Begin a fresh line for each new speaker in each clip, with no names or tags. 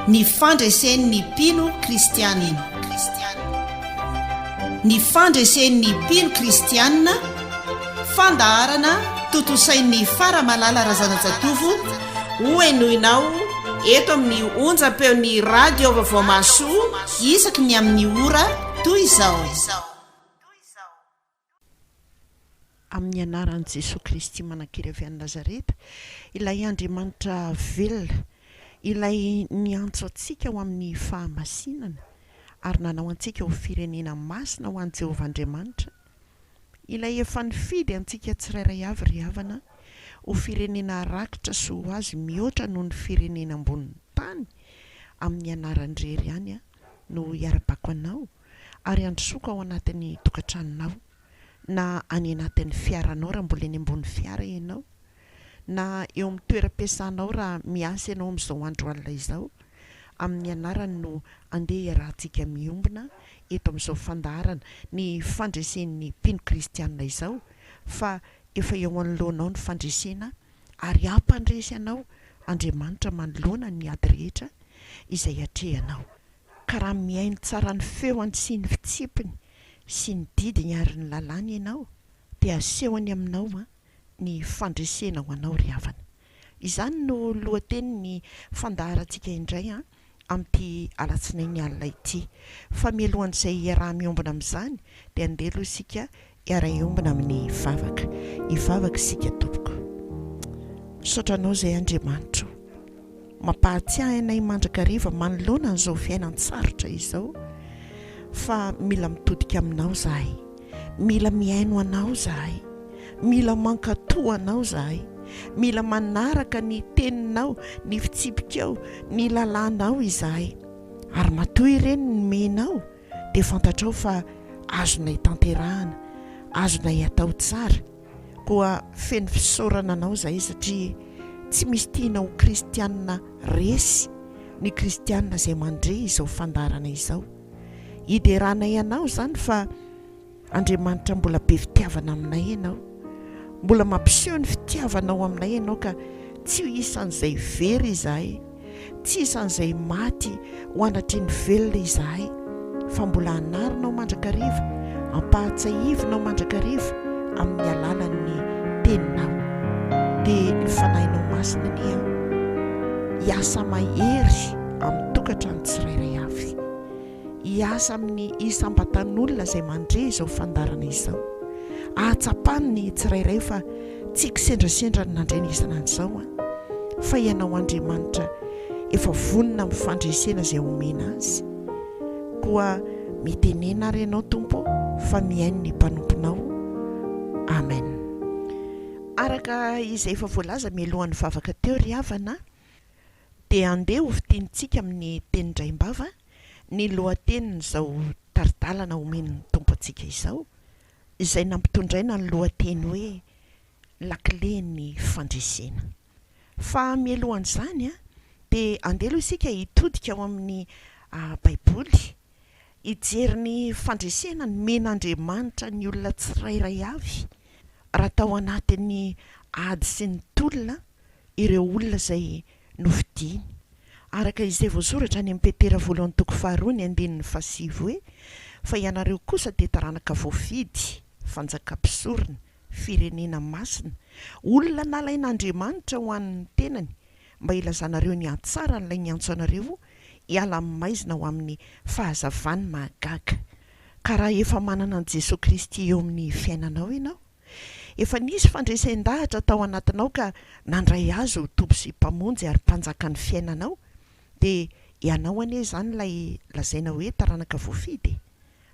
Ny fandresen'ny mpino kristianina. Ny fandresen'ny mpino kristianina, fandaharana tontosain'i Faramalala Razanajatovo, hohenoinao eto amin'ny onjam-peon'ny Radio Vaovao Mahasoa isaky ny amin'ny ora toy izao.
Amin'ny anaran'i Jesoa Kristy manan-kery avy any Nazareta, ilay Andriamanitra velona, ilay niantso antsika ho amin'ny fahamasinana ary nanao antsika ho firenena masina ho an'i Jehovah Andriamanitra, ilay efa nifidy antsika tsirairay avy ry havana ho firenena rakitra sy ho azy mihoatra noho ny firenena ambonin'ny tany, amin'ny anarany irery ihany no hiara-bako anao ary handrosoako ao anatin'ny tokantranonao na any anatin'ny fiaranao raha mbola eny ambony fiara ianao, na eo amin'ny toeram-piasanao raha miasa ianao amin'izao andro alina izao, amin'ny anarany no andeha hiarahantsika miombona eto amin'izao fandaharana ny fandresen'ny mpino kristianina izao fa efa eo anoloanao ny fandresena ary hampandresy anao Andriamanitra manoloana ny ady rehetra izay atrehanao. Ka raha mihaino tsara ny feony sy ny fitsipiny sy ny didiny ary ny lalàny ianao dia asehony aminao ny fandresena ho anao ry havana. Izany no lohatenin'ny fandaharantsika indray amin'ity alatsinainy alina ity. Fa mialohan'izay hiaraha-miombona amin'izany dia andeha aloha isika hiara-hiombona amin'ny vavaka. Hivavaka isika tompoko. Misaotra anao izay Andriamanitra o. Mampahatsiahy anay mandrakariva manoloana an'izao fiainan-tsarotra izao fa mila mitodika aminao izahay. Mila mihaino anao izahay. Mila mankatò anao izahay. Mila manaraka ny teninao, ny fitsipikao, ny lalànao izahay. Ary matoa ireny nomenao dia fantatrao fa azonay tanterahana, azonay atao tsara. Koa feno fisaorana anao izahay satria tsy misy tiana ho kristianina resy ny kristianina izay mandre izao fandaharana izao. Hideranay anao izany fa Andriamanitra mbola be fitiavana aminay ianao. Mbola mampiseho ny fitiavanao aminay ianao ka tsy ho isan'izay very izahay, tsy isan'izay maty ho anatrehan'ny velona izahay fa mbola anarinao mandrakariva, ampahatsahivinao mandrakariva amin'ny alalan'ny teninao. Dia ny Fanahinao Masina anie an, hiasa mahery amin'ny tokantrano tsirairay avy. Hiasa amin'ny isam-batan'olona izay mandre izao fandaharana izao. Ahatsapany ny tsirairay fa tsy kisendrasendra ny nandrenesana an'izao an! Fa Ianao Andriamanitra efa vonona amin'ny fandresena izay omena azy. Koa mitenena ary Ianao Tompo fa mihaino ny mpanomponao. Amen. Araka izay efa voalaza mialohan'ny vavaka teo ry havana dia andeha ho fintinintsika amin'ny tenin-draimbava ny lohatenin'izao tari-dalana omen'ny Tompo antsika izao, izay nampitondraina ny lohateny hoe Lakilen'ny fandresena. Fa mialohan'izany dia andeha aloha isika hitodika ao amin'ny Baiboly, hijery ny fandresena nomen'Andriamanitra ny olona tsirairay avy raha tao anatin'ny ady sy ny tolona ireo olona izay nofidiny. Araka izay voasoratra any amin'ny Petera voalohany toko faharoa ny andininy fahasivy hoe, Fa ianareo kosa dia taranaka voafidy, fanjaka-mpisorona, firenena masina, olona nalain'Andriamanitra ho an'ny tenany, mba hilazanareo ny hatsaran'ilay niantso anareo hiala amin'ny maizina ho amin'ny fahazavany mahagaga. Ka raha efa manana an'i Jesoa Kristy eo amin'ny fiainanao ianao, Efa nisy fandresen-dahatra tao anatinao ka nandray Azy ho Tompo sy Mpamonjy ary Mpanjakan'ny fiainanao, dia ianao anie izany ilay lazaina hoe taranaka voafidy e!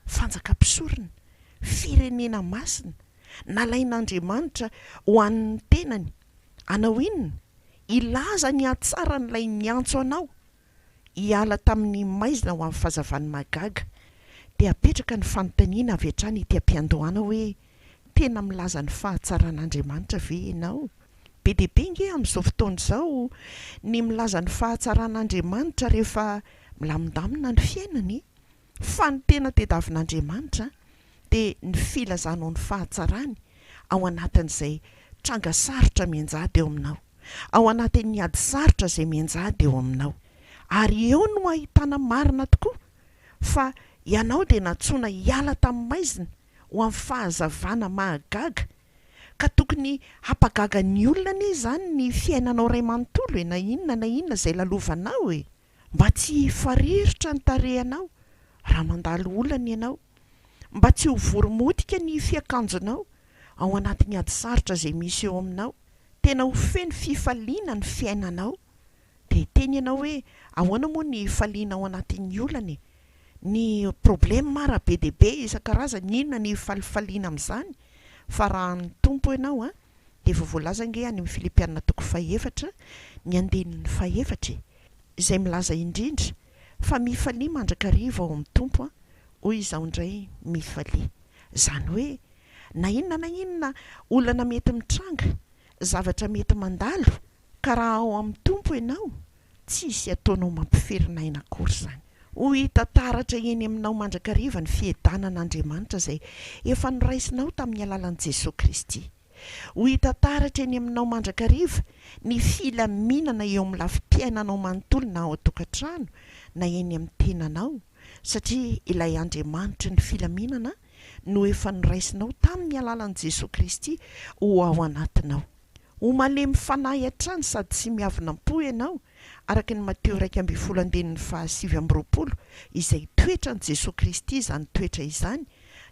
Fanjaka-mpisorona, firenena masina, nalain'Andriamanitra ho an'ny tenany, hanao inona? Hilaza ny hatsaran'ilay niantso anao hiala tamin'ny maizina ho amin'ny fahazavan'ny mahagaga, dia apetraka ny fanontaniana avy hatrany ety am-piandohana hoe, Tena milaza ny fahatsaran'Andriamanitra ve ianao? Be dia be ange amin'izao fotoana izao ny milaza ny fahatsaran'Andriamanitra rehefa milamindamina ny fiainana e! Fa ny tena tediavin'Andriamanitra dia ny filazanao ny fahatsarany ao anatin'izay tranga sarotra mianjady eo aminao. Ao anatin'ny ady sarotra izay mianjady eo aminao. Ary eo no ahitana marina tokoa fa ianao dia nantsoina hiala tamin'ny maizina ho amin'ny fahazavana mahagaga. Ka tokony hampagaga ny olona anie izany ny fiainanao iray manontolo e, na inona na inona izay lalovanao e! Mba tsy hifarirotra ny tarehinao raha mandalo olana ianao, mba tsy ho vory motika ny fiakanjonao ao anatin'ny ady sarotra izay misy eo aminao. Tena ho feno fifaliana ny fiainanao. Dia hiteny ianao hoe, ahoana moa ny hifaliana ao anatin'ny olana e? Ny problème ara be dia be isan-karazany, inona ny hifalifaliana amin'izany? Fa raha an'ny Tompo ianao an, dia efa voalaza ange any amin'ny Filipiana toko fahefatra ny andininy fahefatra e! Izay milaza indrindra fa mifalia mandrakariva ao amin'ny Tompo an, hoy izaho indray mifalia. Izany hoe na inona na inona olana mety mitranga, zavatra mety mandalo, ka raha ao amin'ny Tompo ianao, tsy hisy ataonao mampiferinaina akory izany. Ho hita taratra eny aminao mandrakariva ny fiadanan'Andriamanitra izay efa noraisinao tamin'ny alalan'i Jesoa Kristy. Ho hita taratra eny aminao mandrakariva ny filaminana eo amin'ny lafim-piainanao manontolo na ao an-tokantrano na eny amin'ny tenanao, satria ilay Andriamanitry ny filaminana no efa noraisinao tamin'ny alalan'i Jesoa Kristy ho ao anatinao. Ho malemy fanahy hatrany sady tsy miavona am-po ianao, araka ny Matio 11 andininy faha 29, izay toetran'i Jesoa Kristy izany toetra izany,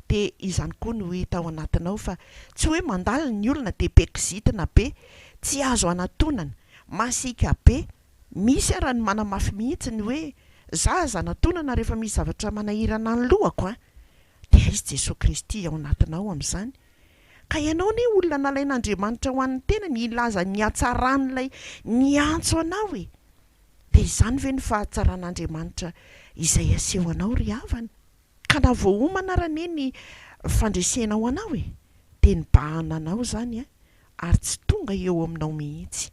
dia izany koa no hita ao anatinao fa tsy hoe mandalo ny olona dia be kizitina be, tsy azo anatonana, masiaka be, misy ara ny manamafy mihitsy ny hoe za aza anatonana rehefa misy zavatra manahirana ny lohako an! dia aiza Jesoa Kristy ao anatinao amin'izany? Ka ianao anie olona nalain'Andriamanitra ho an'ny tenany hilaza ny hatsaran'ilay niantso anao e! Dia izany ve no fahatsaran'Andriamanitra izay aseho anao ry havana? Ka na voaomana ara anie ny fandresena ho anao e! Dia nibahana anao izany an! Ary tsy tonga eo aminao mihitsy.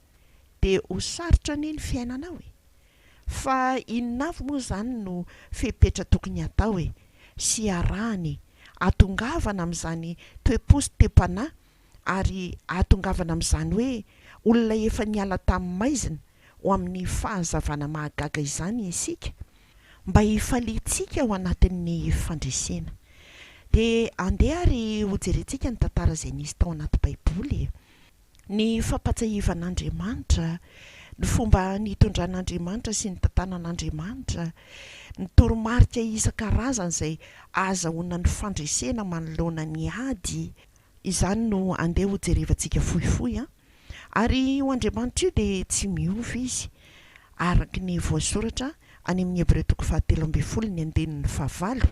Dia ho sarotra anie ny fiainanao e! Fa inona avy moa izany no fepetra tokony hatao e? Sy arahana e? Ahatongavana amin'izany toe-po sy toe-panahy ary ahatongavana amin'izany hoe olona efa niala tamin'ny maizina ho amin'ny fahazavana mahagaga izany isika? Mba hifaliantsika ao anatin'ny fandresena. Dia andeha ary hojerentsika ny tantara izay nisy tao anaty Baiboly e! Ny fampahatsiahivan'Andriamanitra, ny fomba nitondran'Andriamanitra sy nitantanan'Andriamanitra, ny toromarika isan-karazany izay ahazahoana ny fandresena manoloana ny ady, izany no andeha hojerevantsika fohifohy an! Ary io Andriamanitra io dia tsy miova Izy, araka ny voasoratra any amin'ny Hebreo toko fahatelo ambin'ny folo ny andininy fahavalo,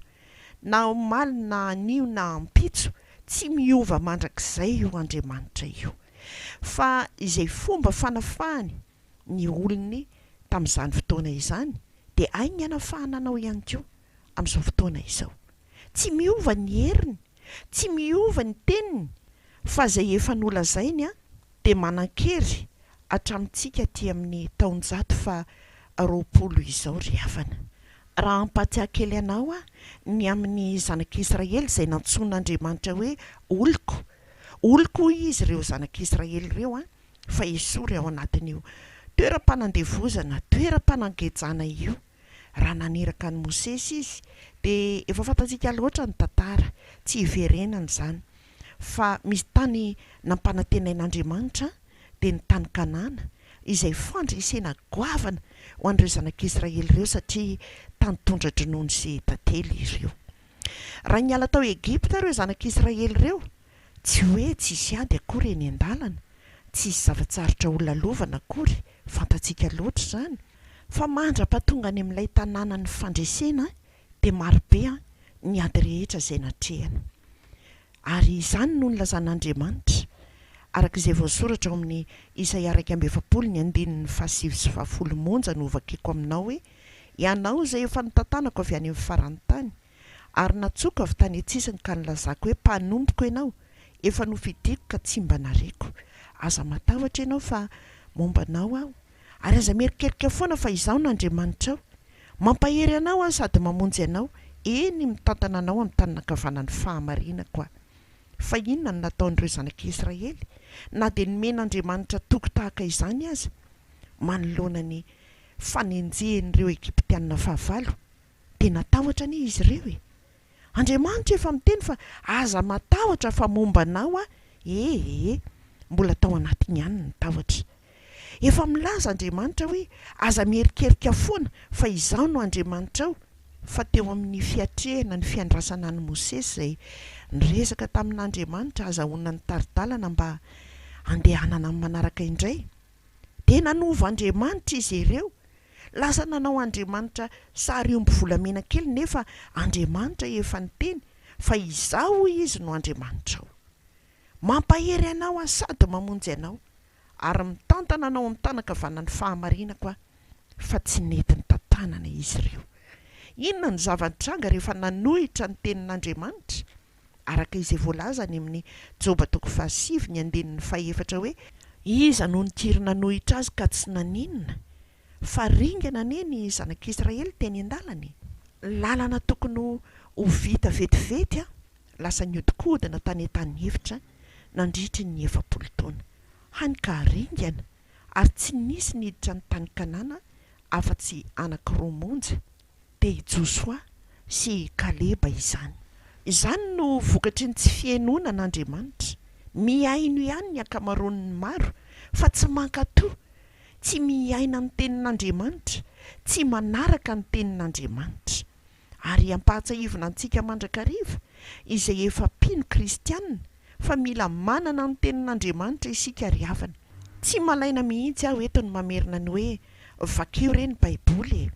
Na omaly na anio na ampitso, tsy miova mandrakizay io Andriamanitra io. Fa izay fomba fanafahany ny olony tamin'izany fotoana izany dia hainy hanafahana anao ihany koa amin'izao fotoana izao. Tsy miova ny heriny, tsy miova ny teniny fa izay efa nolazainy dia manan-kery hatramintsika aty amin'ny taonjato faha 20 izao ry havana. Raha hampahatsiahy kely anao aho ny amin'ny zanak'Israely izay nantsoin'Andriamanitra hoe oloko. Oloko hoy izy ireo zanak'Israely ireo an, fa esory ao anatin'io toeram-panandevozana, toeram-panangejana io. Raha naniraka an'i Mosesy izy dia efa fantatsika loatra ny tantara, tsy hiverenana izany. Fa misy tany nampanantenain'Andriamanitra dia ny tany Kanana, izay fandresena goavana ho an'ireo zanak'Israely ireo satria tany tondra-dronono sy tantely ireo. Raha niala tao Egypta ireo zanak'Israely ireo, tsy hoe tsisy ady akory eny an-dalana, tsisy zava-tsarotra ho lalovana akory, fantatsika loatra izany, fa mandra-pahatonga any amin'ilay tanànan'ny fandresena dia marobe ny ady rehetra izay natrehana. Ary izany no nilazan'Andriamanitra, araka izay voasoratra ao amin'ny Isaia 41 ny andininy fahasivy sy fahafolo monja no hovakiko aminao hoe, Ianao izay efa notantanako avy any amin'ny faran'ny tany, ary nantsoiko avy tany an-tsisiny ka nilazako hoe, Mpanompoko ianao, efa nofidiko ka tsy mba nariako. Aza matahotra ianao fa momba anao aho, ary aza mierikerika foana fa izaho no Andriamanitrao. Mampahery anao aho sady mamonjy anao, eny, mitantana anao amin'ny tanana ankavanan'ny fahamarinako aho. Fa inona no nataon'ireo zanak'i Israely, na dia nomen'Andriamanitra toky tahaka izany aza, manoloana ny. fanenjehin'ireo Egyptiana fahavalo, dia natahotra anie izy ireo e! Andriamanitra efa miteny fa aza matahotra fa momba anao aho, ee ee, mbola tao anatiny ihany ny tahotra. Efa milaza Andriamanitra hoe aza mierikerika foana fa izaho no Andriamanitrao, fa teo amin'ny fiatrehana ny fiandrasana an'i Mosesy izay niresaka tamin'Andriamanitra hazahoana ny tari-dalana mba handehanana amin'ny manaraka indray, dia nanova Andriamanitra izy ireo. Lasa nanao Andriamanitra sary omby volamena kely nefa Andriamanitra efa niteny fa izaho hoy izy no Andriamanitrao. Mampahery anao aho sady mamonjy anao ary mitantana anao amin'ny tanan-kavanan'ny fahamarinako aho fa tsy nety nitantanana izy ireo. Inona no zava-nitranga rehefa nanohitra ny tenin'Andriamanitra? Araka izay voalaza any amin'ny Joba toko fahasivy ny andininy fahefatra hoe, Iza no nikiry nanohitra azy ka tsy naninona? Fa ringana anie ny zanak'Israely teny an-dalana e! Lalana tokony ho vita vetivety lasa nihodinkodina tany an-tany efitra nandritry ny 40 taona. Hany ka ringana ary tsy nisy niditra ny tany Kanana afa-tsy anankiroa monja. dia i Josoa sy i Kaleba izany. Izany no vokatry ny tsy fihainoana an'Andriamanitra. Mihaino ihany ny ankamaroan'ny maro fa tsy mankatò, tsy miaina ny tenin'Andriamanitra, tsy manaraka ny tenin'Andriamanitra. Ary ampahatsahivina antsika mandrakariva izay efa mpino kristiana fa mila manana ny tenin'Andriamanitra isika ry havana. Tsy malaina mihitsy aho eto ny mamerina ny hoe vakio re ny Baiboly e!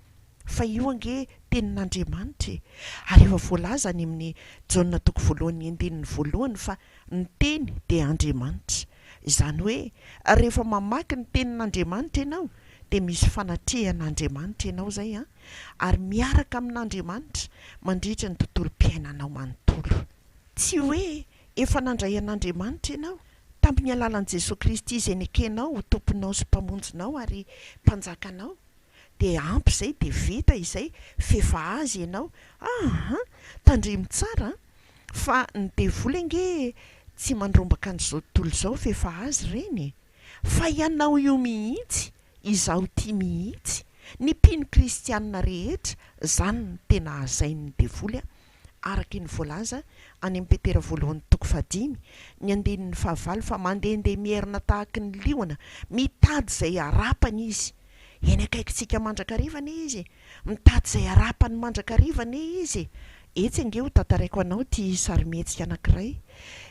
Fa io ange tenin'Andriamanitra e! Ary efa voalaza any amin'ny Jaona toko voalohany andininy voalohany fa ny Teny dia Andriamanitra. Izany hoe rehefa mamaky ny tenin'Andriamanitra ianao dia misy fanatrehan'Andriamanitra ianao izay an! Ary miaraka amin'Andriamanitra mandritra ny tontolom-piainanao manontolo. Tsy hoe efa nandray an'Andriamanitra ianao tamin'ny alalan'i Jesoa Kristy izay nekenao ho Tomponao sy Mpamonjinao ary Mpanjakanao. dia ampy izay dia vita izay f'efa azy ianao aa tandremo tsara an! fa ny devoly ange tsy mandrombaka an'izao tontolo izao f'efa azy ireny e! fa ianao io mihitsy, izaho ity mihitsy, ny mpino kristianina rehetra zany no tena hazain'ny devoly an! araka ny voalaza any amin'ny Petera voalohany toko fahadimy ny andininy fahavalo fa mandehandeha mierona tahaky ny liona mitady izay harapany izy. Eny akaikintsika mandrakariva anie izy e! Mitady izay harapany mandrakariva anie izy e! Etsy ange ho tantaraiko anao ity sarimihetsika anankiray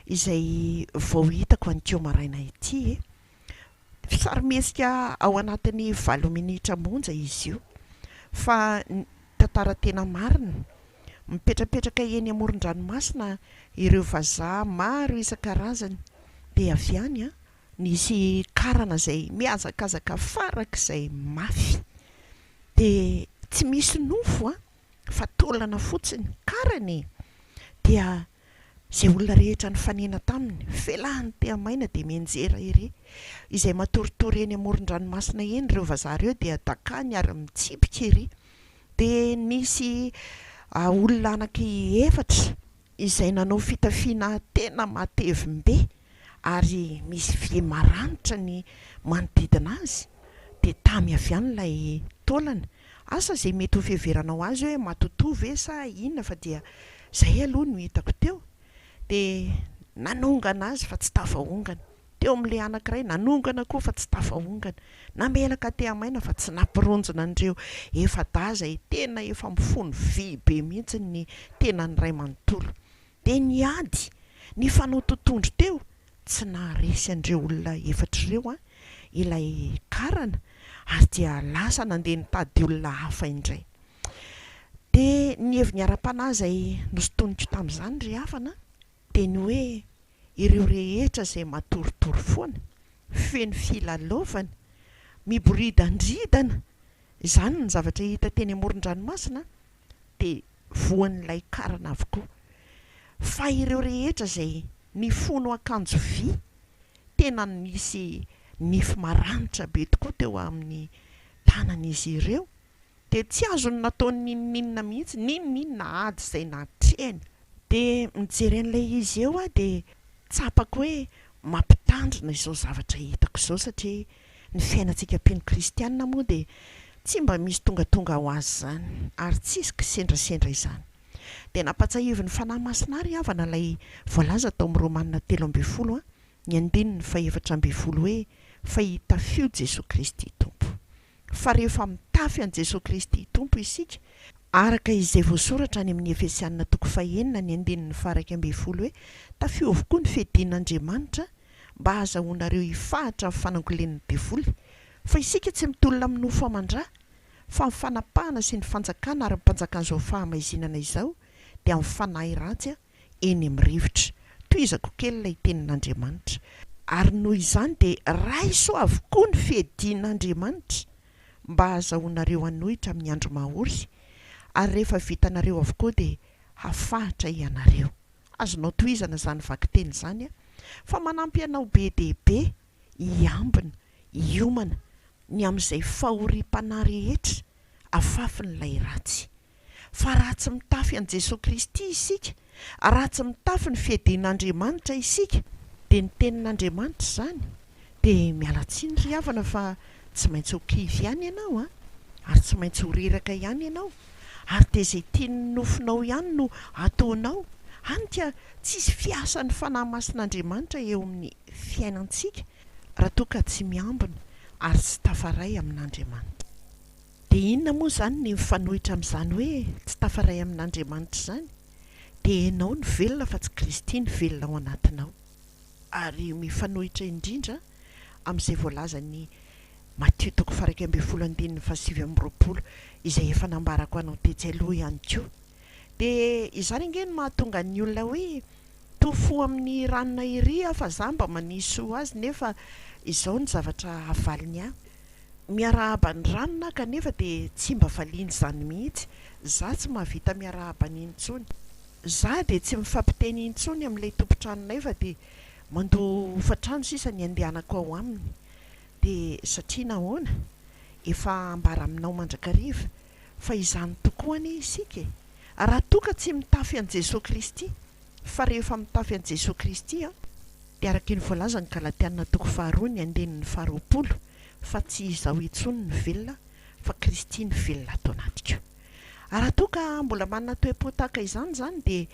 izay vao hitako an'keo maraina ity e! Sarimihetsika ao anatin'ny valo minitra monja izy io fa ny tantara tena marina. Mipetrapetraka eny amoron-dranomasina ireo vazaha maro isan-karazany dia avy any nisy karana izay mihazakazaka farak'izay mafy dia tsy misy nofo fa taolana fotsiny, karana e! Dia Izay olona rehetra nifanena taminy, felahany tehamaina dia mianjera ery. Izay matoritory eny amoron-dranomasina eny ireo vazaha ireo dia dakany ary mitsipika ery. Dia nisy olona anaky efatra izay nanao fitafiana tena matevim-be ary misy vy maranitra ny manodidina azy dia tamy avy any ilay taolana. Asa izay mety ho fiheveranao azy hoe matotoa ve sa inona fa dia izay aloha no hitako teo. Dia nanongana azy fa tsy tafaongana. Teo amin'ilay anankiray nanongana koa fa tsy tafaongana. Namelaka tehamaina fa tsy nampironjina an'ireo efa-dahy izay tena efa mifono vy be mihitsy ny tenany iray manontolo. Dia niady, nifanao totohondry teo, tsy naharesy an'ireo olona efatra ireo ilay karana ary dia lasa nandeha nitady olona hafa indray. Dia ny heviny ara-panahy izay nosintoniko tamin'izany ry havana dia ny hoe ireo rehetra izay matoritory foana, feno filalaovana, miboridandridana, izany ny zavatra hita teny amoron-dranomasina dia voan'ilay karana avokoa. Fa ireo rehetra izay nifono akanjo vy, tena nisy nify maranitra be tokoa teo amin'ny tanan'izy ireo, dia tsy azony natao n'inon'inona mihitsy, n'inon'inona ady izay natrehiny. Dia mijery an'ilay izy eo aho dia tsapako hoe mampitandrina izao zavatra hitako izao satria ny fiainantsika mpino kristiana moa dia. Tsy mba misy tongatonga ho azy izany, ary tsisy kisendrasendra izany. Dia nampatsiahivin'ny Fanahy Masina ahy ry havana ilay voalaza tao amin'ny Romana 13 ny andininy fahefatra ambin'ny folo hoe, Fa itafio Jesoa Kristy Tompo. Fa rehefa mitafy an'i Jesoa Kristy Tompo isika, araka izay voasoratra any amin'ny Efesiana toko fahenina ny andininy faha-iraika ambin'ny folo hoe, Tafio avokoa ny fiadian'Andriamanitra mba hahazahoanareo hifahatra amin'ny fanangolen'ny devoly, fa isika tsy mitolona amin'ny nofo aman-dra, fa amin'ny fanapahana sy ny fanjakana ary ny mpanjakan'izao fahamaizinana izao dia amin'ny fanahy ratsy eny amin'ny rivotra. Tohizako kely ilay tenin'Andriamanitra. Ary noho izany dia raiso avokoa ny fiadian'Andriamanitra mba hahazahoanareo hanohitra amin'ny andro mahory, ary rehefa vitanareo avokoa dia hafahatra ianareo. Azonao tohizana izany vakiteny izany fa manampy anao be dia be hiambina, hiomana ny amin'izay fahoriam-panahy rehetra afafin'ilay ratsy. Fa raha tsy mitafy an'i Jesoa Kristy isika, raha tsy mitafy ny fiadian'Andriamanitra isika, dia ny tenin'Andriamanitra izany, dia miala tsiny ry havana fa tsy maintsy ho kivy ihany ianao an, ary tsy maintsy ho reraka ihany ianao, ary dia izay tian'ny nofonao ihany no ataonao, hany ka tsisy fiasan'ny Fanahy Masin'Andriamanitra eo amin'ny fiainantsika raha toa ka tsy miambina ary tsy tafaray amin'Andriamanitra. Dia inona moa izany ny mifanohitra amin'izany hoe tsy tafaray amin'Andriamanitra izany? Dia ianao no velona fa tsy Kristy no velona ao anatinao. Ary mifanohitra indrindra amin'izay voalazan'i Matio toko faha-11 andininy faha-29 izay efa nambarako anao tetsy aloha ihany koa. Dia izany ange no mahatonga ny olona hoe toa fo amin'ny ranona ery aho fa za mba manisy soa azy nefa izao ny zavatra havaliny ahy. Miarahaba ny ranona aho kanefa dia tsy mba valiany izany mihitsy. Za tsy mahavita miarahaba an'iny intsony. Za dia tsy mifampiteny intsony amin'ilay tompon-tranonay fa dia mandoa hofantrano sisa ny andehanako ao aminy. Dia satria nahoana? Efa ambara aminao mandrakariva fa izany tokoa anie isika e! Raha toa ka tsy mitafy an'i Jesoa Kristy, fa rehefa mitafy an'i Jesoa Kristy an, dia araka iny voalazan'ny Galatiana toko faharoa ny andininy faharoapolo fa tsy izaho intsony no velona fa Kristy no velona ato anatiko. Raha toa ka mbola manana toe-po tahaka izany izany dia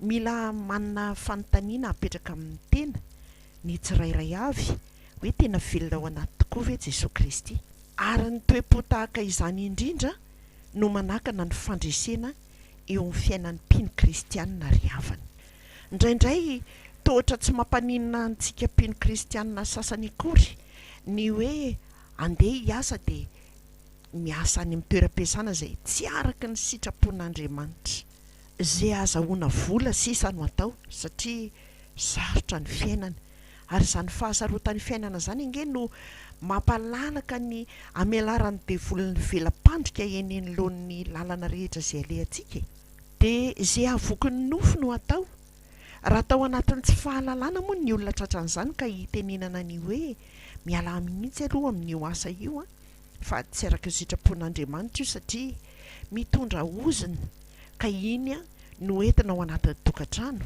mila manana fanontaniana apetraka amin'ny tena ny tsirairay avy hoe tena velona ao anaty tokoa ve Jesoa Kristy? Ary ny toe-po tahaka izany indrindra no manakana ny fandresena eo amin'ny fiainan'ny mpino kristianina ry havana. Indraindray toa ohatra tsy mampaninona antsika mpino kristianina sasany akory ny hoe andeha hiasa dia miasa any amin'ny toeram-piasana izay tsy araka ny sitrapon'Andriamanitra. Izay ahazahoana vola sisa no atao satria sarotra ny fiainana. Ary izany fahasarotan'ny fiainana izany ange no mampalalaka ny hamelaran'ny devoly ny vela-pandrika eny anoloan'ny lalana rehetra izay alehantsika e! Dia izay havoky ny nofo no atao. Raha tao anatin'ny tsy fahalalana moa ny olona tratran'izany ka hitenenana ny hoe mialà mihitsy aloha amin'io asa io an! fa tsy araka ny sitrapon'Andriamanitra io satria mitondra ozona ka iny no entina ao anatin'ny tokantrano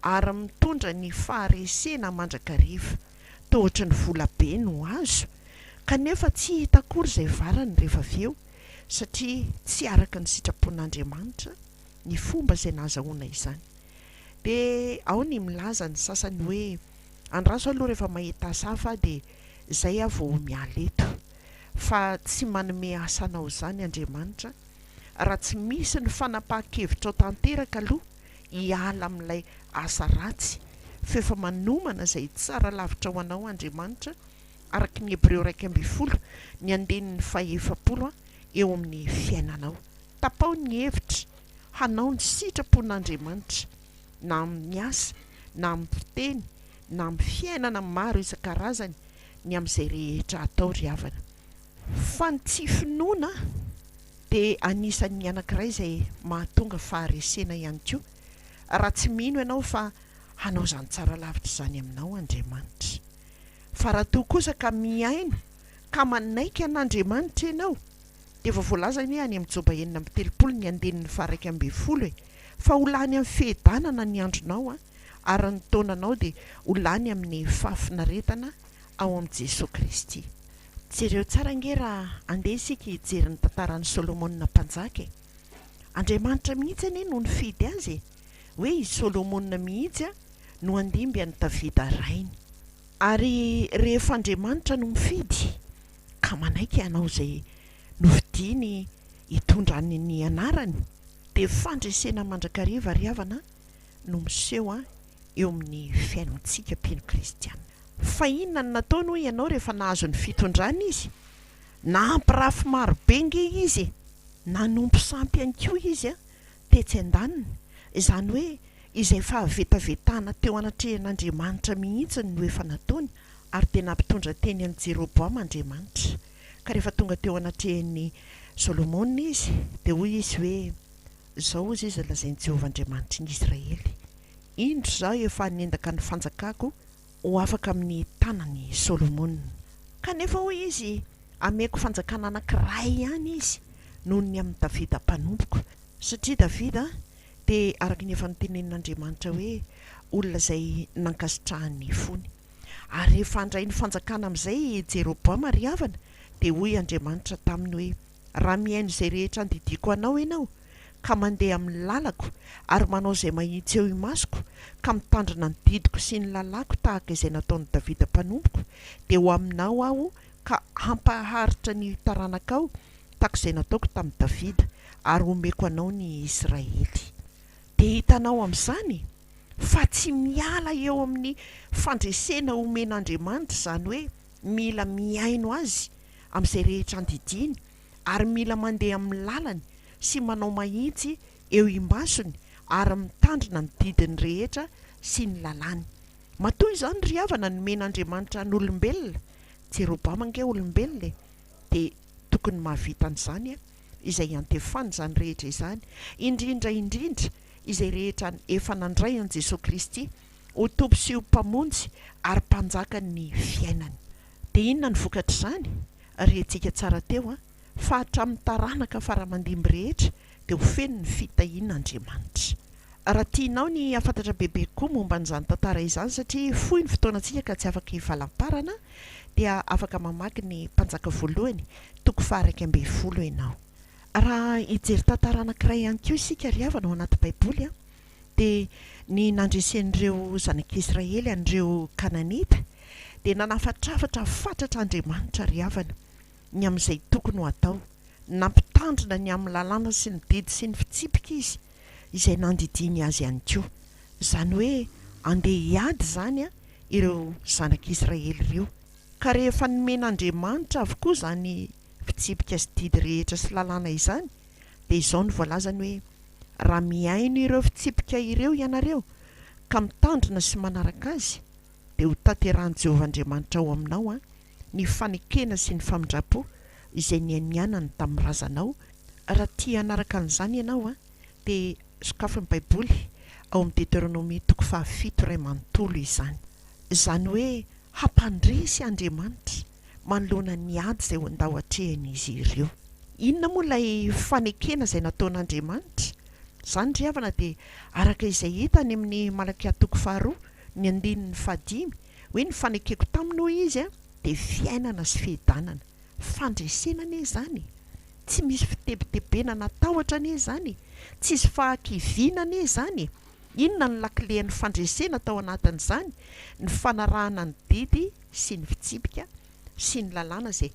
ary mitondra ny faharesena mandrakariva, toa ohatry ny vola be no azo kanefa tsy hita akory izay varany rehefa avy eo satria tsy araka ny sitrapon'Andriamanitra ny fomba izay nahazahoana izany. Dia ao ny milaza ny sasany hoe andraso aloha rehefa mahita asa hafa aho dia izay aho vao miala eto. Fa tsy manome asa anao izany Andriamanitra raha tsy misy ny fanapahan-kevitrao tanteraka aloha hiala amin'ilay asa ratsy fa efa manomana izay tsara lavitra ho anao Andriamanitra araka ny Hebreo 11 ny andininy faha-40 eo amin'ny fiainanao. Tapaho ny hevitra hanao ny sitrapon'Andriamanitra na amin'ny asa na amin'ny fiteny na amin'ny fiainana maro isan-karazany ny amin'izay rehetra atao ry havana. Fa ny tsy finoana dia anisan'ny anankiray izay mahatonga faharesena ihany koa raha tsy mino ianao fa hanao izany tsara lavitra izany aminao Andriamanitra. Fa raha toa kosa ka mihaino ka manaiky an'Andriamanitra ianao dia efa voalaza anie any amin'ny Joba 36 ny andininy faha-11 e, fa ho lany amin'ny fiadanana ny andronao ary ny taonanao dia ho lany amin'ny fahafinaretana ao amin'i Jesoa Kristy. Jereo tsara ange raha andeha isika hijery ny tantaran'i Solomona mpanjaka e! Andriamanitra mihitsy anie no nifidy azy e! Hoe i Solomona mihitsy no handimby an'i Davida rainy. Ary rehefa Andriamanitra no mifidy ka manaiky hanao izay nofidiany hitondrany ny anarany dia fandresena mandrakariva ry havana no miseho eo amin'ny fiainantsika mpino kristiana. Fa inona no nataony hoy ianao rehefa nahazo ny fitondrana izy? Nampirafy marobe nge izy e! Nanompo sampy ihany koa izy tetsy andaniny, izany hoe izay fahavetavetana teo anatrehan'Andriamanitra mihitsy no efa nataony, ary dia nampitondra teny an'i Jeroboama Andriamanitra. Ka rehefa tonga teo anatrehan'i Solomona izy, dia hoy izy hoe, Izao hozy izy lazain'i Jehovah Andriamanitry ny Israely, Indro izaho efa hanendaka ny fanjakako ho afaka amin'ny tanan'i Solomona. Kanefa hoy izy, Hameko fanjakana anankiray ihany izy noho ny amin'i Davida mpanompoko, satria Davida dia araka ny efa notenenin'Andriamanitra hoe olona izay nankasitrahan'ny fony. Ary rehefa handray ny fanjakana amin'izay i Jeroboama ry havana, dia hoy Andriamanitra taminy hoe, Raha mihaino izay rehetra andidiako anao ianao, ka mandeha amin'ny lalako ary manao izay mahitsy eo imasoko, ka mitandrina ny didiko sy ny lalàko tahaka izay nataon'i Davida mpanompoko, dia ho aminao Aho ka hampaharitra ny taranakao tahaka izay nataoko tamin'i Davida, ary homeko anao ny Israely. Dia hitanao amin'izany fa tsy miala eo amin'ny fandresena omen'Andriamanitra izany hoe mila mihaino Azy amin'izay rehetra andidiany ary mila mandeha amin'ny lalany sy manao mahitsy eo imasony ary mitandrina ny didiny rehetra sy ny lalàny. Matoa izany ry havana nomen'Andriamanitra an'olombelona, Jeroboama ange olombelona e, dia tokony mahavita an'izany izay iantefany izany rehetra izany, indrindra indrindra izay rehetra efa nandray an'i Jesoa Kristy ho Tompo sy ho Mpamonjy ary Mpanjakan'ny fiainany. Dia inona no vokatr'izany? Rentsika tsara teo fa hatramin'ny taranaka fara aman-dimby rehetra dia ho feno ny fitahian'Andriamanitra. Raha tianao ny hahafantatra bebe kokoa momba an'izany tantara izany, satria fohy ny fotoanantsika ka tsy afaka hivalamparana, dia afaka mamaky ny Mpanjaka Voalohany, toko faha-11 ianao. Raha hijery tantara anankiray ihany koa isika ry havana ao anaty Baiboly, dia ny nandresen'ireo zanak'Israely an'ireo Kananita, dia nanafatrafatra fatratra Andriamanitra ry havana, ny amin'izay tokony ho atao. Nampitandrina ny amin'ny lalàna sy ny didy sy ny fitsipika izy, izay nandidiany azy ihany koa. Izany hoe andeha hiady izany ireo zanak'Israely ireo. Ka rehefa nomen'Andriamanitra avokoa izany fitsipika sy didy rehetra sy lalàna izany, dia izao no voalazany hoe, Raha mihaino ireo fitsipika ireo ianareo, ka mitandrina sy manaraka azy, dia ho tanterahin'i Jehovah Andriamanitrao aminao ny fanekena sy ny famindram-po izay nianianany tamin'ny razanao. Raha tia hanaraka an'izany ianao, dia sokafy ny Baiboly ao amin'ny Deteronomia toko fahafito iray manontolo izany. Izany hoe hampandresy Andriamanitra manoloana ny ady izay ho ndao atrehin'izy ireo. Inona moa ilay fanekena izay nataon'Andriamanitra? Izany ry havana dia araka izay hita any amin'ny Malakia toko faharoa ny andininy fahadimy hoe ny fanekeko taminy hoy izy dia fiainana sy fiadanana. Fandresena anie izany e! Tsy misy fitebitebena na tahotra anie izany e! Tsisy fahakiviana anie izany e! Inona no lakilen'ny fandresena tao anatin'izany? Ny fanarahana ny didy sy ny fitsipika sy ny lalàna izay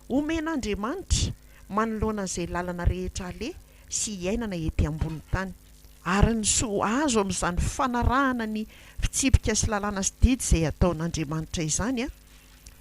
omen'Andriamanitra manoloana izay lalana rehetra aleha sy iainana ety ambony tany. Ary ny soa azo amin'izany fanarahana ny fitsipika sy lalàna sy didy izay ataon'Andriamanitra izany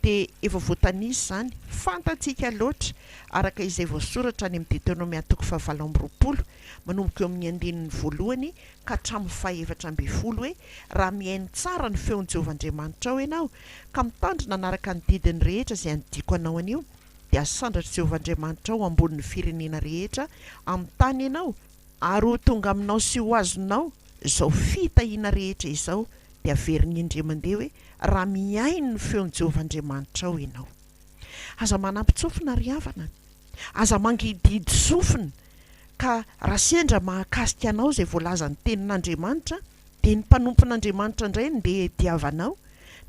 dia efa voatanisa izany, fantatsika loatra, araka izay voasoratra any amin'ny Deteronomia toko fahavalo amby roapolo, manomboka eo amin'ny andininy voalohany ka hatramin'ny fahefatra ambin'ny folo hoe, Raha mihaino tsara ny feon'i Jehovah Andriamanitrao ianao, ka mitandrina hanaraka ny didiny rehetra izay andidiako anao anio, dia hasandratr'i Jehovah Andriamanitrao ambonin'ny firenena rehetra amin'ny tany ianao, Ary ho tonga aminao sy ho azonao izao fitahiana rehetra izao, dia averiny indray mandeha hoe, raha mihaino ny feon'i Jehovah Andriamanitrao ianao. Aza manampin-tsofina ry havana, aza mangidihidy sofina, ka raha sendra mahakasika anao izay voalazan'ny tenin'Andriamanitra, dia ny mpanompon'Andriamanitra indray no ndeha hiadiavanao,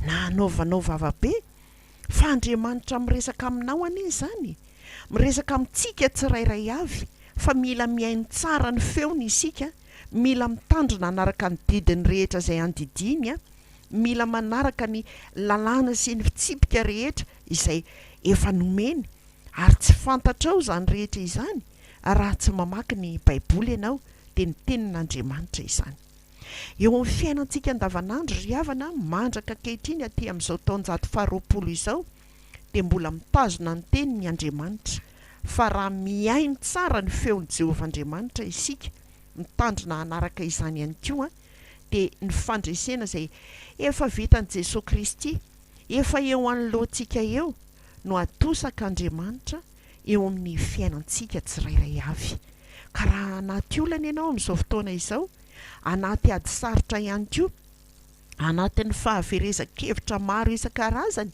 na hanaovanao vava be. Fa Andriamanitra miresaka aminao anie izany e! Miresaka amintsika tsirairay avy fa mila mihaino tsara ny feony isika, mila mitandrina hanaraka ny didiny rehetra izay andidiany, mila manaraka ny lalàna sy ny fitsipika rehetra izay efa nomeny, ary tsy fantatrao izany rehetra izany raha tsy mamaky ny Baiboly ianao, dia ny Tenin'Andriamanitra izany. Eo amin'ny fiainantsika andavanandro ry havana, mandraka ankehitriny aty amin'izao taonjato faharoapolo izao, dia mbola mitazona ny teniny Andriamanitra, fa raha mihaino tsara ny feon'i Jehovah Andriamanitra isika, mitandrina hanaraka izany ihany koa, dia ny fandresena izay efa vitan'i Jesoa Kristy, efa eo anoloantsika eo, no atosak'Andriamanitra eo amin'ny fiainantsika tsirairay avy. Ka raha anaty olana ianao amin'izao fotoana izao, anaty ady sarotra ihany koa, anatin'ny fahaverezan-kevitra maro isan-karazany,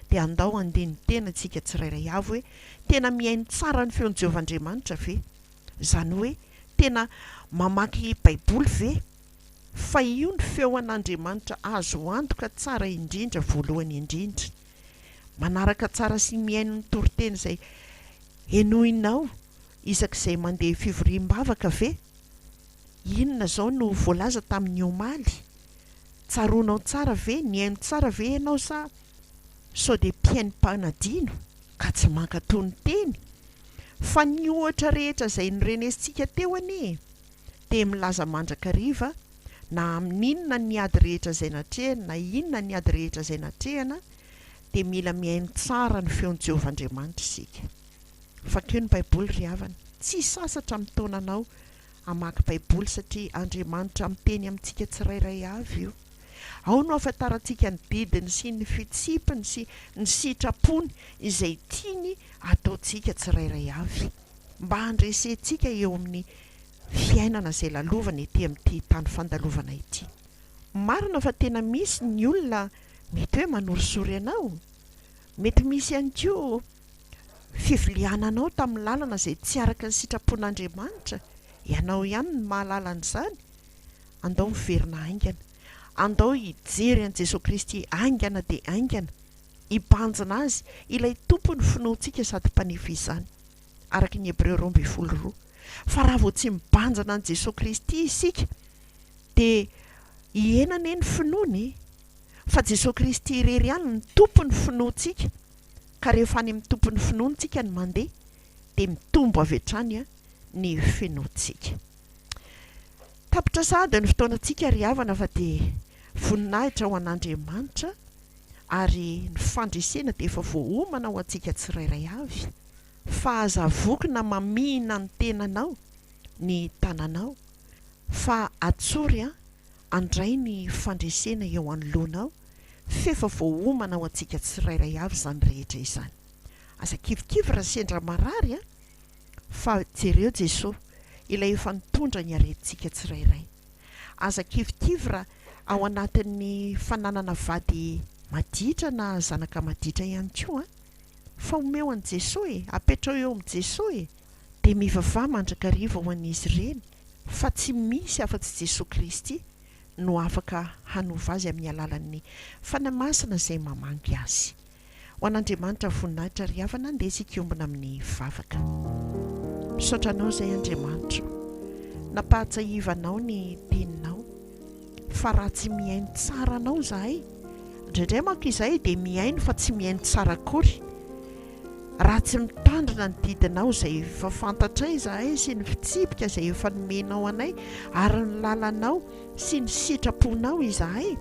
dia andao handini-tena isika tsirairay avy hoe, Tena mihaino tsara ny feon'i Jehovah Andriamanitra ve? Izany hoe, tena mamaky Baiboly ve? Fa io ny feo an'Andriamanitra azo antoka tsara indrindra voalohany indrindra. Manaraka tsara sy mihaino ny toriteny izay henoinao isak'izay mandeha fivoriam-bavaka ve? Inona izao no voalaza tamin'ny omaly? Tsaroanao tsara ve? Nihaino tsara ve ianao sa sao dia mpihaino mpanadino ka tsy mankatò ny teny? Fa ny ohatra rehetra izay norenesintsika teo anie dia milaza mandrakariva na amin'inona ny ady rehetra izay natrehina na inona ny ady rehetra izay natrehina dia mila mihaino tsara ny feon'i Jehovah Andriamanitra isika. Vakio ny Baiboly ry havana. Tsy sasatra mitaona anao hamaky Baiboly satria Andriamanitra miteny amintsika tsirairay avy io. Ao no ahafantarantsika ny didiny sy ny fitsipiny sy ny sitrapony izay tiany hataontsika tsirairay avy mba handresentsika eo amin'ny fiainana izay lalovana ety amin'ity tany fandalovana ity. Marina fa tena misy ny olona mety hoe manorisory anao, mety misy ihany koa fiviliananao tamin'ny lalana izay tsy araka ny sitrapon'Andriamanitra, ianao ihany no mahalala an'izany, andao miverina haingana, andao hijery an'i Jesoa Kristy haingana dia haingana, hibanjina Azy, ilay Tompon'ny finoantsika sady Mpanefy izany, araka ny Hebreo 12 roa. Fa raha vao tsy mibanjina an'i Jesoa Kristy isika, dia hihena anie ny finoana e! Fa Jesoa Kristy irery ihany no Tompon'ny finoantsika. Ka rehefa any amin'ny Tompon'ny finoana tsika no mandeha dia mitombo avy hatrany ny finoantsika. Tapitra sahady ny fotoanantsika ry havana fa dia voninahitra ho an'Andriamanitra ary ny fandresena dia efa voaomana ho antsika tsirairay avy fa aza voky na mamihina ny tenanao ny tananao fa atsory an Handray ny fandresena eo anoloanao f'efa voaomana ho antsika tsirairay avy izany rehetra izany. Aza kivikivy raha sendra marary an! Fa jereo Jesoa, ilay efa nitondra ny aretintsika tsirairay. Aza kivikivy raha ao anatin'ny fananana vady maditra na zanaka maditra ihany koa an! Fa omeo an'i Jesoa e! Apetrao eo amin'i Jesoa e! Dia mivavaha mandrakariva ho an'izy ireny fa tsy misy afa-tsy Jesoa Kristy no afaka hanova azy amin'ny alalan'ny Fanahy Masina izay mamangy azy. Ho an'Andriamanitra voninahitra ry havana, andeha isika hiombona amin'ny vavaka. Misaotra Anao izay Andriamanitra o, nampahatsahivanao ny Teninao fa raha tsy mihaino tsara Anao izahay, indraindray manko izahay dia mihaino fa tsy mihaino tsara akory, Raha tsy mitandrina ny didinao izay efa fantatray izahay sy ny fitsipika izay efa nomenao anay ary ny lalanao sy ny sitraponao izahay,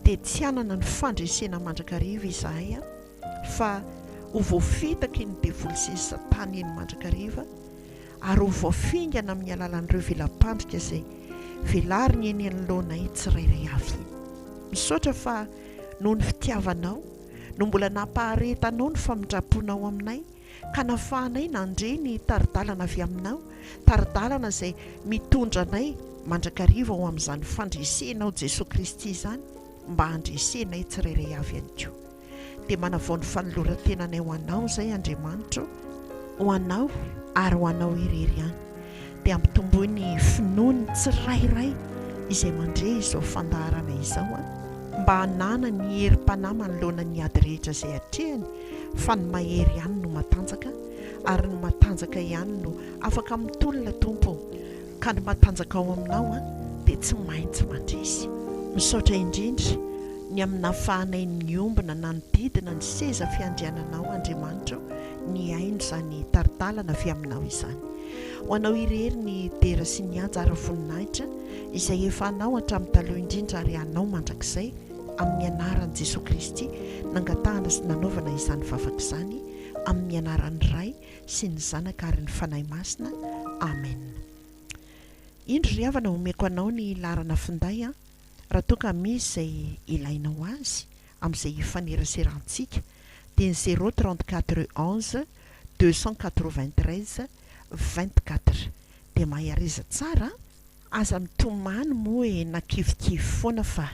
dia tsy hanana ny fandresena mandrakariva izahay fa ho voafitaky ny devoly sy ny satana eny mandrakariva ary ho voafingana amin'ny alalan'ireo vela-pandrika izay velariny eny anoloanay tsirairay avy. Misaotra fa noho ny fitiavanao no mbola nampaharetanao ny famindram-ponao aminay ka nafahanay nandre ny tari-dalana avy aminao, tari-dalana izay mitondra anay mandrakariva ho amin'izany fandresenao Jesoa Kristy izany mba handresenay tsirairay avy ihany koa. Dia manavao ny fanoloran-tenanay ho Anao izay Andriamanitra ô, ho Anao ary ho Anao irery ihany. Dia ampitomboy ny finoan'ny tsirairay izay mandre izao fandaharana izao an. mba hananany herim-panahy manoloana ny ady rehetra izay atrehany fa ny mahery ihany no matanjaka ary ny matanjaka ihany no afaka mitolona Tompo ô, ka ny matanjaka ao aminao dia tsy maintsy mandresy. Misaotra indrindra ny amin'ny nahafahanay niombona nanodidina ny seza fiandriananao Andriamanitra ô nihaino izany tari-dalana avy aminao izany. Ho anao irery ny dera sy ny haja ary voninahitra izay efa anao hatramin'ny taloha indrindra ary anao mandrakizay amin'ny anaran'i Jesoa Kristy nangatahana sy nanaovana izany vavaka izany amin'ny anaran'ny Ray sy ny Zanaka ary ny Fanahy Masina. Amen. Indro ry havana omeko anao ny laharana finday an, raha toa ka misy izay ilainao azy amin'izay hifaneraserantsika dia ny zéro 34 11 293 24 dia mahereza tsara an! Aza mitomany moa e na kivikivy foana fa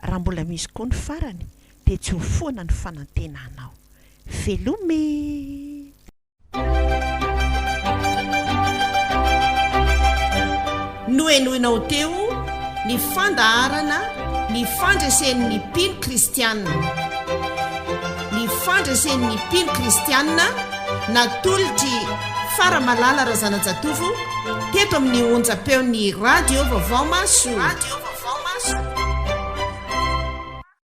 raha mbola misy koa ny farany dia tsy ho foana ny fanantenanao. Veloma e!
Nohenoinao teo ny fandaharana Ny fandresen'ny mpino kristiana. Ny fandresen'ny mpino kristiana natolotr'i Faramalala Razanajatovo teto amin'ny onjam-peon'ny Radio Vaovao Mahasoa.